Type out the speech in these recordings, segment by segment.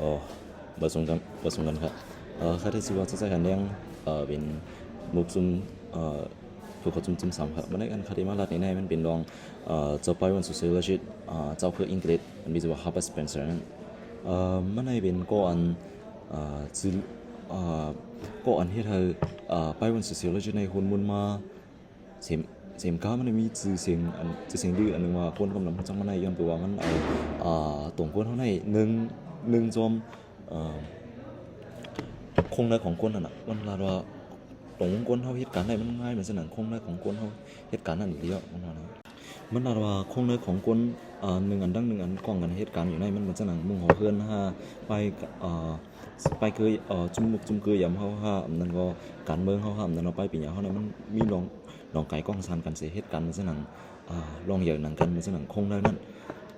ອໍ ບໍ່ສົງກັນ ບໍ່ສົງກັນຄັບ. ເອີ ຂ້າແຕ່ຊິເວົ້າຈາກການແຕ່ງ ເອີ ເປັນໝູ່ຊຸມ ເອີ ພວກເຂົາຈຸ່ມໆຊ້ຳຄັບ. ບັດນີ້ອັນຂ້າໄດ້ມາລັດໃນໃນມັນເປັນລອງ ເອີ ເຈົ້າ Byron Sociologist ເອີ ເຈົ້າຄືອັງກິດ ມັນມີຊື່ວ່າ Herbert Spencer ນັ້ນ. ເອີ ມັນໄດ້ເປັນກໍອັນ ເອີ ຊື່ ເອີ ກໍອັນເຮັດໃຫ້ ເອີ Byron Sociologist ໃນຮຸ່ນໝູນມາ ເສມ ເສມກາມັນໄດ້ມີຊື່ສຽງ ອັນ ຊື່ສຽງລືອັນໜຶ່ງວ່າ ຄົນກຳລັງຮູ້ຈັກມັນໄດ້ ຍ້ອນເພາະວ່າມັນເອົາ ອ່າ ຕົງກົ້ນເຮົາໃນໜຶ່ງ ໜຶ່ງຈອມ ເອີ ໂຄງໃນຂອງກົ້ນຫັ້ນນະ. ມັນລາດວ່າຕົງກົ້ນເຮົາເຮັດການໄດ້ ມັນງ່າຍ ມັນສະໜັງໂຄງໃນຂອງກົ້ນເຮົາເຮັດການນັ້ນອີ່ຫຼີ ມັນວ່ານະ. ມັນລາດວ່າໂຄງໃນຂອງກົ້ນ ອ່າ ໜຶ່ງອັນດັ່ງໜຶ່ງອັນກ້ອງກັນເຮັດການຢູ່ໃນ ມັນ ມັນສະໜັງມຸງຫົວເຮືອນຫາ ໄປ ອ່າ ໄປເກີຍ ເອີ ຈຸ່ມມຸກຈຸ່ມເກີຍຢາມເຮົາຫາ ອັນນັ້ນກໍການເມືອງເຮົາຫາ ອັນນັ້ນເນາະ ໄປປີຍາເຮົານັ້ນ ມັນມີລອງ ລອງກາຍກ້ອງຊານກັນເສ ເຮັດການມັນສະໜັງ ອ່າ ລອງເຫຍີໜັງກັນມັນສະໜັງໂຄງໃນນັ້ນ.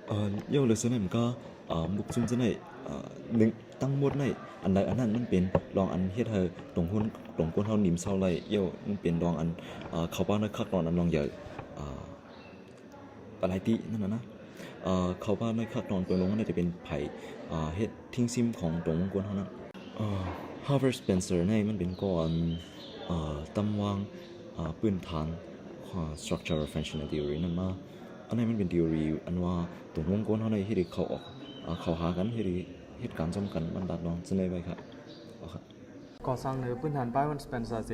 ເອີ ເຫຍີເລີຍສະນັ້ນກໍ ອ່າ ບຸກຊຸມສະໄນ ອ່າ ໜຶ່ງ ທັງໝົດໃນ ອັນໃດອັນນັ້ນມັນເປັນລອງອັນເຮັດໃຫ້ຕົງຮຸ່ນ ຕົງກົ້ນເຮົາໜິມເຊົາໄຫຼ ເຫຍີ ມັນເປັນລອງອັນ ອ່າ ເຂົ້າປາກໃນຄັກນອນອັນລອງເຫຍີ ອ່າ ປາໄລຕິນັ້ນນະ ເອີ ເຂົ້າປາກໃນຄັກນອນຕົງລົງນັ້ນຈະເປັນໄຜ ອ່າ ເຮັດທິງຊິມຂອງຕົງວົງກົ້ນເຮົານັ້ນ. ເອີ Herbert Spencer ໃນມັນເປັນກໍອັນ ເອີ ຕຳວາງ ອ່າ ພື້ນຖານ Structure of Functional Theory ນັ້ນມາ. ອັນໃດມັນເປັນ theory ອັນວ່າຕົງວົງກົ້ນເຮົາໃນເຮັດໃຫ້ເຂົ້າອອກ ອ່າ ເຂົ້າຫາກັນ ເຮັດໃຫ້ເຮັດການຮ່ວມກັນ ມັນລາດລອງສະເໜີໄວ້ຄັບ. ເອົາຄັບ. ກໍສ້າງເນີພື້ນຖານ Byron Spencer ເສ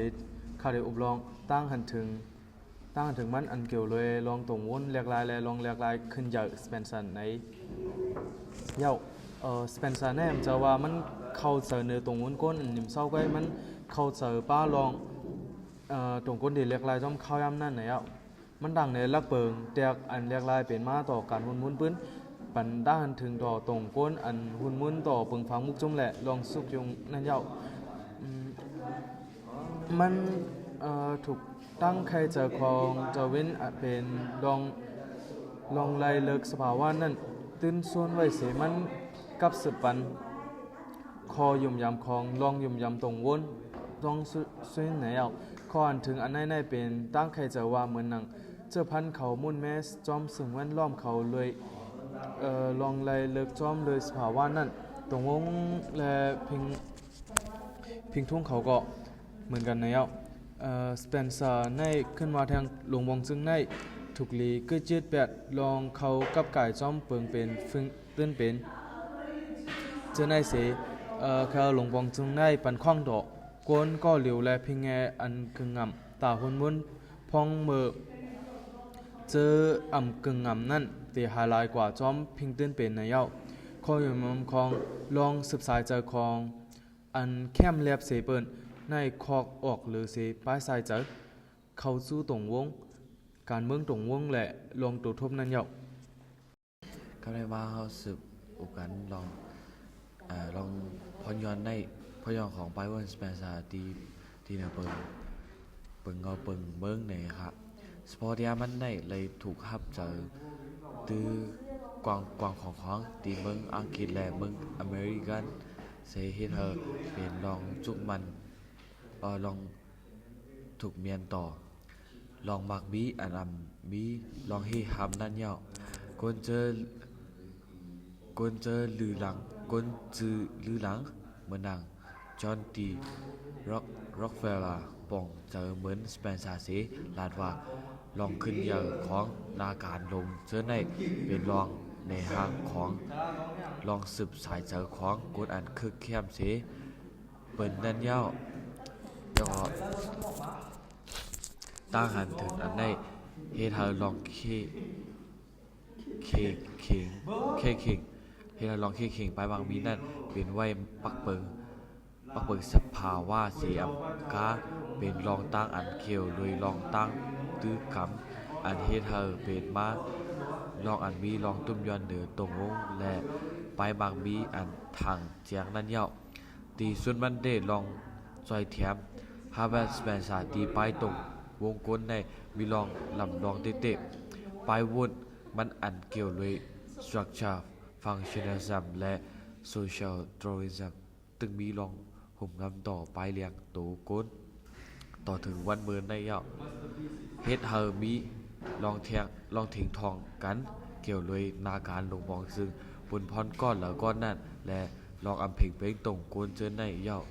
ຂ້າໄດ້ອົບລອງ ຕ່າງຫັນເຖິງ ຕ່າງຫັນເຖິງມັນອັນກ່ຽວເລີຍລອງຕົງວົງແຫຼກລາຍ ແລະ ລອງແຫຼກລາຍຂຶ້ນໃຫຍ່ Spencer ໃນ ເຫຍົ ເອີ Spencer ແນມຈະວ່າມັນເຂົ້າໃຈເນີຕົງວົງກົ້ນອັນໜິມເຊົາໄວ້ ມັນເຂົ້າໃຈປາລອງ ເອີ ຕົງກົ້ນທີ່ແຫຼກລາຍຈອມເຂົ້າຍາມນັ້ນໃນເຫຍົ ມັນດັງໃນຫຼັກເປີງແຕກອັນແຫຼກລາຍເປັນມາຕໍ່ການຮຸ່ນໝູນປືນ ປັນດ້ານເຖິງຕໍ່ຕົງກົ້ນອັນຮຸ່ນໝູນຕໍ່ເປິງຟັງມຸກຈຸ່ມ ແລະ ລອງສຸກຍຸງນັ້ນເຫຍົ ອືມ ມັນ ເອີ ຖືກຕັ້ງໄຂ່ເຈີຂອງ Darwin ເປັນລອງ ລອງໄລ່ເລິກສະພາວະນັ້ນຕື່ນສູນໄວ້ເສ ມັນກັບສືບປັນ ຂໍ້ຫຍຸ່ມຢຳຂອງລອງຫຍຸ່ມຢຳຕົງວົງ ລອງສະ ສະແນວ ຂໍ້ອັນເຖິງອັນໃນໃນເປັນຕັ້ງໄຂ່ເຈີວ່າເໝືອນໜັງ ເຈີພັນເຂົາໝູນແມ່ຈອມສິ່ງແວດລ້ອມເຂົາເລີຍ ເອີ ລອງໄລ່ເລິກຈອມເລີຍສະພາວະນັ້ນ ຕົງວົງ ແລະ ພິງ ພິງທຸງເຂົາກໍເໝືອນກັນໃນເຫຍົ ເອີ Spencer ໃນຂຶ້ນມາແທງ ລວງວອງຈຶງໃນ ທຸກລີກຶດຈືດແປດ ລອງເຂົ້າກັບກາຍຈອມເປິງເປັນຝິງ ຕື່ນເປັນ ເຈີໃນເສ ເອີ ແຄວຫຼວງບອງຈຶ່ງໄດ້ປັນຂອງດອກ ກວນກໍຫຼຽວແລະພິງແງອັນກຶງງຳ ຕາຮຸນມຸນ ພອງເມີ ເຈີອຳກຶງງຳນັ້ນ ເຕຫາຍຫຼາຍກວ່າຈອມພິງຕື່ນເປັນໃນເຍົາ ຂໍ້ຢູ່ມຳຂອງລອງສືບສາຍເຈີຂອງ ອັນແຄມແລບເສເປິນ ໃນຄອກອອກຫຼືເສປາຍສາຍເຈີ ເຂົ້າສູ່ຕົງວົງ ການເມືອງຕົງວົງ ແລະ ລອງໂຕທົບນັ້ນເຍົາ. ກັບໃນມາເຮົາສືບອຸກັນລອງ ເອີ ລອງພອນຍ້ອນໃນ ພອນຍ້ອນຂອງ Byron Spencer ທີ່ ທີ່ເນີເປິງ ເປິງເງົາເປິງເມືອງໃນຄະ ສະເພາະທີ່ມັນໄດ້ເລີຍຖືກຮັບໃຈ ຕື້ກວ້າງ ກວ້າງຂອງຂອງ ທີ່ເມືອງອັງກິດ ແລະ ເມືອງອາເມລິກັນ ເສເຮັດໃຫ້ເປັນລອງຈຸກມັນ ເອີ ລອງ ທຸກມຽນຕໍ່ ລອງມັກມີອັນອຳມີ ລອງເຮຮາມນັ້ນເຍົາ ກົນເຈີ ກົນເຈີລືຫຼັງ ກົນຈື່ລືຫຼັງ ເໝືອນດັ່ງ John D. Rock- Rockefeller ປອງເຈີເມີນ Spencer ເສ ລາດວ່າ ລອງຂຶ້ນເຍົາຂອງນາການລົງເຈີໃນ ເປັນລອງໃນຮ່າງຂອງ ລອງສືບສາຍເຈີຂອງກົນອັນຄຶກແຄມເສ ເປີນນັ້ນເຍົາ ແລ້ວກໍ ຕ່າງຫັນເຖິງອັນໃດ ເຮັດໃຫ້ລອງເຄ ເຄເຄັ່ງ ເຄເຄັ່ງ ເຮັດໃຫ້ລອງເຄເຄັ່ງປາຍໝາກມີນັ້ນ ເປັນໄວ້ປັກເປີງ ປັກເປີງສະພາວະເສອຳກາ ເປັນລອງຕັ້ງອັນກ່ຽວໂດຍລອງຕັ້ງຕື້ກຳ ອັນເຮັດໃຫ້ເປັນມາ ລອງອັນມີລອງຕຸ້ມຍ້ອນເໜືອຕົງວົງ ແລະ ປາຍໝາກມີອັນທາງຈຽງນັ້ນເຍົາ. ທີ່ສຸດມັນໄດ້ລອງຊ່ອຍແຖມ Herbert Spencer ທີ່ປາຍຕົງວົງກົ້ນໃນມີລອງລຳລອງເຕະໆ ປາຍວຸ້ນມັນອັນກ່ຽວໂດຍ Structure Functionalism ແລະ Social Darwinism ຕຶງມີລອງໂຮມງຳຕໍ່ປາຍລຽງໂຕກົ້ນ ຕໍ່ເຖິງວັນເມີນໃນເຍົາ ເຮັດໃຫ້ມີລອງແທງ ລອງເຖິງທ່ອງກັນກ່ຽວໂດຍນາການລົງບອງ ຊຶ່ງປຸນພອນກ້ອນລະກ້ອນນັ້ນ ແລະ ລອກອຳເພັງເພງຕົງ ກວນເຈີນໃນຢາວ.